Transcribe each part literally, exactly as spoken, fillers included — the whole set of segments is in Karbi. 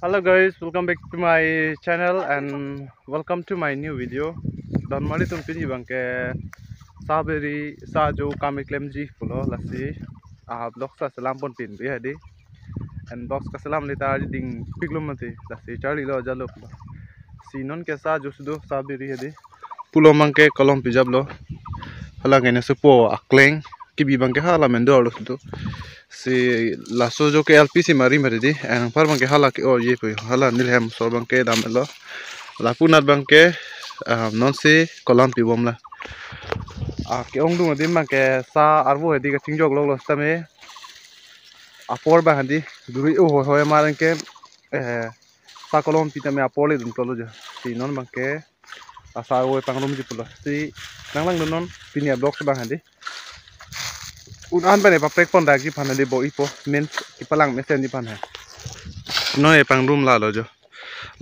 Hello guys, welcome back to my channel and welcome to my new video. Donmari atum, pini abangke sa biri, sa jo kam keklemji pulo, lasi ah vlog sa selam pon pin bi hadi. And vlog kaselam le ta dingpiklo mati, lasi charlilo jalo pulo. Si non ke sa jo sudo, sa biri hadi. Pulo abangke kolom pijaplo. Hala ke ne supo akleng. Kebi abangke hala mendo arlo sudo. Si laso jo ke L P C mari mari di. Anpar abangke hala ke-orji pu. Hala neli hem so abangke damlo. Lapu anat abangke, ah, non si kolom pibomlo. Ah, ke-ongdung adim abangke sa arvo hadi kachingjok loklo sitame. Apor abang hadi. Duri o hoi hoi mar ke, eh, sa kolom pi tame apor le dun tolo jo. Si non abangke asa oi pangrumji pulo. Si nanglangdun non pini a-vlog abang hadi. Un-an pen e paprek pon dakji aphan hadi bo ipo, means kepalang mesenji aphan ha. Non e pangrum lalo jo.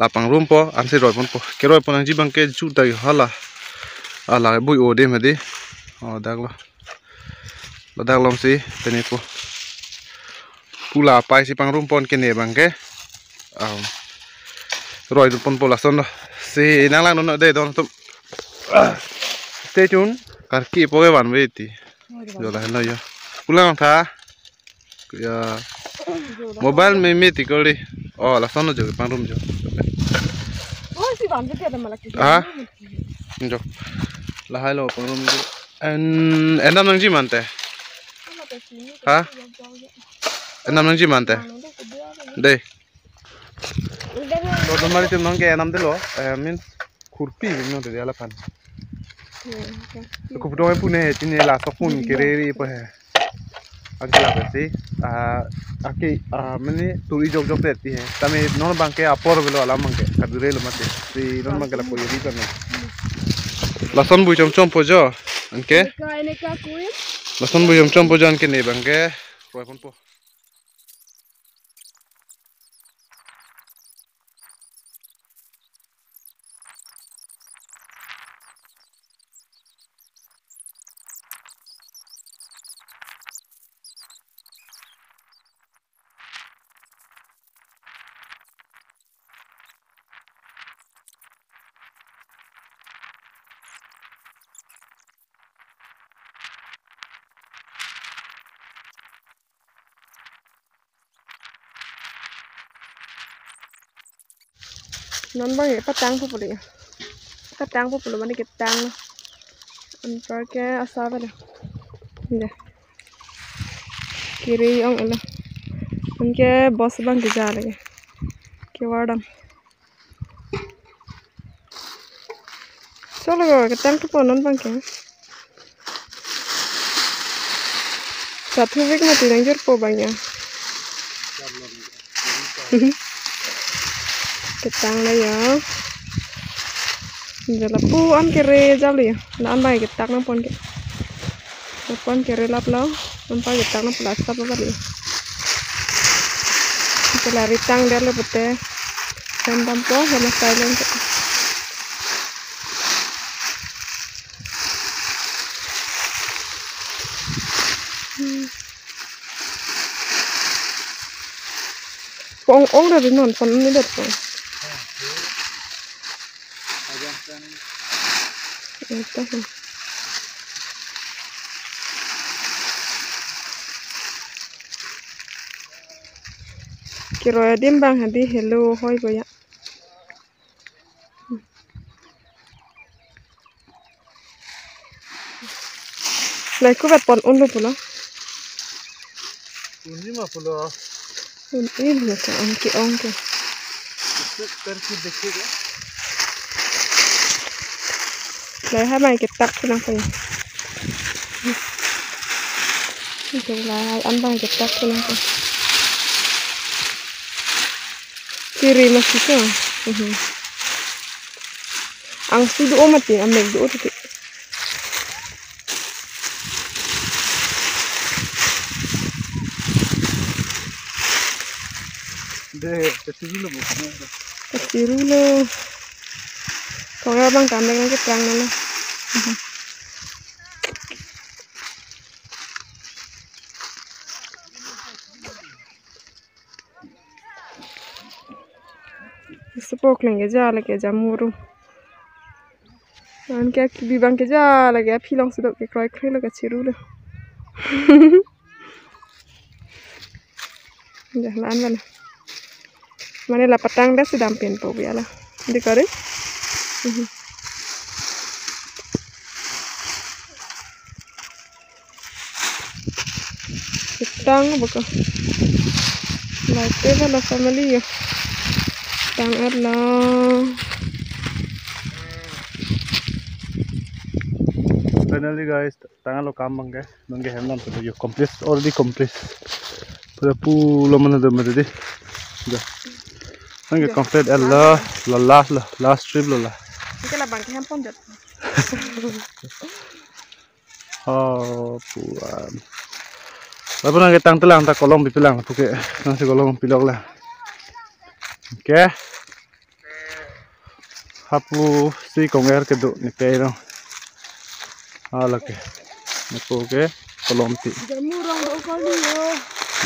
La pangrumpo, ansi roi ponpo. Keroi pon nangji abangke ju dak hala. Ala bui o adim hadi. O daklo. Ladak along si tene po. Pula apai si pangrum pon kene abangke. Um, roi dun ponpo lasonlo. Si nanglangdun non dei don atum. Stay tuned. Karki po ke van ve ti. Jo lahelo jo. Pulang tha. Ya. Mobile me me ti kori. Oh, lasonlo jo pangrum jo. Oh, si van ke ada malah. Ah? Jo. Lahai lo pangrum jo. En, en dam nangji mante. Ha? En dam nangji mante. Dei. Donmari atum non ke en dam delo, eh, means khurpi non de laphan. Kupudong pune he, chini laso pun kereri po he. Anke lapen si, ah, ake, ah, mane turi jok jok det ti he. Tame non abangke apor avelo alam abangke. Kadure lo mati. Si non abangke lapu ri kan. Lason bui chom chom po jo. Anke? Lason bui chom chom po jo anke ne abangke. Roi ponpo. Non abang ya, patang po puli ya. Patang po puli mane ketang. Anpar ke asa ba la. Ya. Kiri ong ela. Anke bos abang ke ja lagi. Kewardam. Cholo, ketang thupo non abangke. Chathu vek mati nangjirpo abang ya. Ketang la ya. Jala pu an kere jali ya. La an abang ketang nangpon ke. Apon kere laplo, anpar ketang na plasap lo kali. Ito la ritang der lo pute. Hem dampo, hem silent. Hmm. Pon-ong dari non, pon ini det pon. Ito, hmm. Keroi adim abang hadi helo hoi ko ya. Lai ko bat pon unlo pulo. Unji ma pulo. Unji ma pulo, ong ke, ong ke. Isu karki dekhe ga. Lahai abang ketak nangpo. Ito lahai an abang ketak nangpo. Kiri masih ke. Mhm. Angsu do mati, amek do tadi. De, ketiru lo bukan. Ketiru lo. Kong abang kamek nang ketrang nana. Sepo kleng keja lake jamu arum. Anke akibi abang keja lake aphi along si do, kekroi kroi lo, kachiru lo. Dah la-an mana. Mane la patang dah sedang pen po biala. Di kari. Mhm. Tang baka. Laite bala family ya. Tang at la. Finally guys, tanglo kam abangke. Nonke hem lam tu yo complete, already complete. Pura pulo mana do mati di. Dah. Nonke complete at la, la last la, last trip lo la. Anke labang ke hem pon jat. Oh, puan. Lapu nonke tangtelang ta kolong pipelang puke. Nonsi kolong pilok la. Oke. Hapu si konger kedo ni pe rong. Ala ke. Nepo ke kolom ti. Jamu rong do kali yo.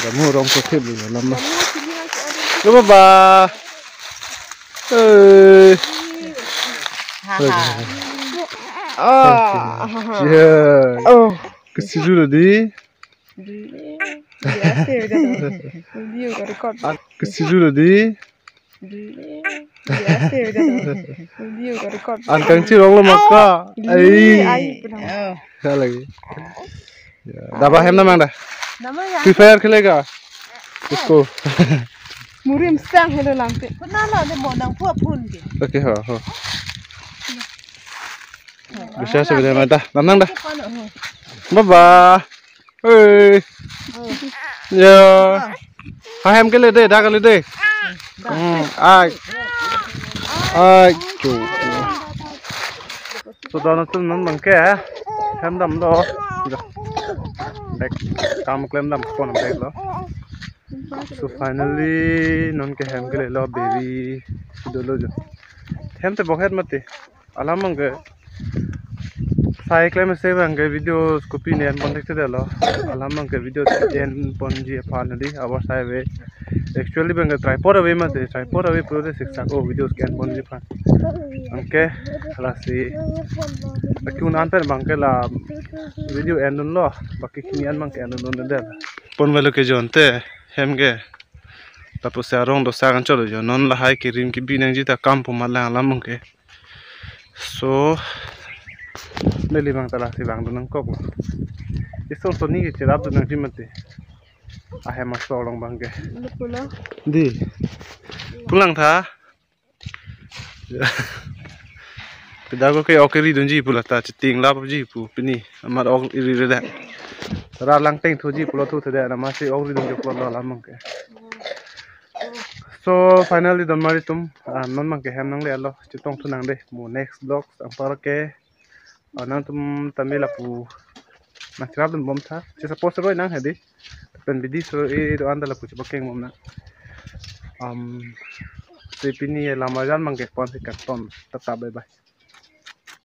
Jamu rong ko thip lo lama. Jamu sini nang ke ada. Lo baba. Hey. Haha. Ah, haha. Yeah. Oh. Kesiru lo di. Di. Biasa udah. Video ko record. Kesiru lo di. Di. Biasa udah. Video ko record. An kangchirong lo maka. Di. Ai. Ai, pernah. Oh. Kya lagi? Ya, daba hem namang dah. Nama ya? Free Fire खेलेगा? उसको. Murim sang helo lamte. Pernah lo, dia mau nang pua pun ke. Okay, ha, ha. Bisa sudah mai dah. Namang dah. Pano, oh. Baba. Hey. Oh. Ya. Ha hem kele de, dah kele de. Hmm, ai. Ai, chu. So, dah nontum non abangke, eh. Hem damlo. Dah. Bag kam klem dam pon bag lo. So, finally, nonke hem kelelo, baby. Dolo jo. Hem te bokhet mati. Alam abangke sai klem se abangke video copy ne en pon thekthedetlo. Alam abangke video en ponji aphan di, abar sai ave. Actually abangke tripod ave mati, tripod ave pura de siksak o video ke en ponji aphan. Anke lasi akun an pen abangke la video endunlo, baki kini an abangke endunde. Pon velo ke jonte hem ke. Lapusi arong dosa kan cholo jo. Non lahai kerim kebi nangji ta kam pu mat lang alam abangke. So, neli abang ta lasi vangdun nangkok lo. Isong soni kechirapdun nangji mati. Ahem aso along abangke. Pulang. Di. Pulang tha. Pida ko ke ok ridunji pu lata chiting lapji pu pini. Amat ok iri reda. Ra langteng thuji pulo thu thede, namasi ok ridunji pulo lo alam abangke. So finally don mari tum, ah, non abangke hem nanglelo, chetong thu nangde mo next vlog angpar ke, ah, nangtum tame lapu nangchirapdun bom tha, che support roi nang hedi, pen bidi so e do anda lapu chepakeng bom na. Um, so pini lam arjan abangke ponsi kangton, tata bye bye.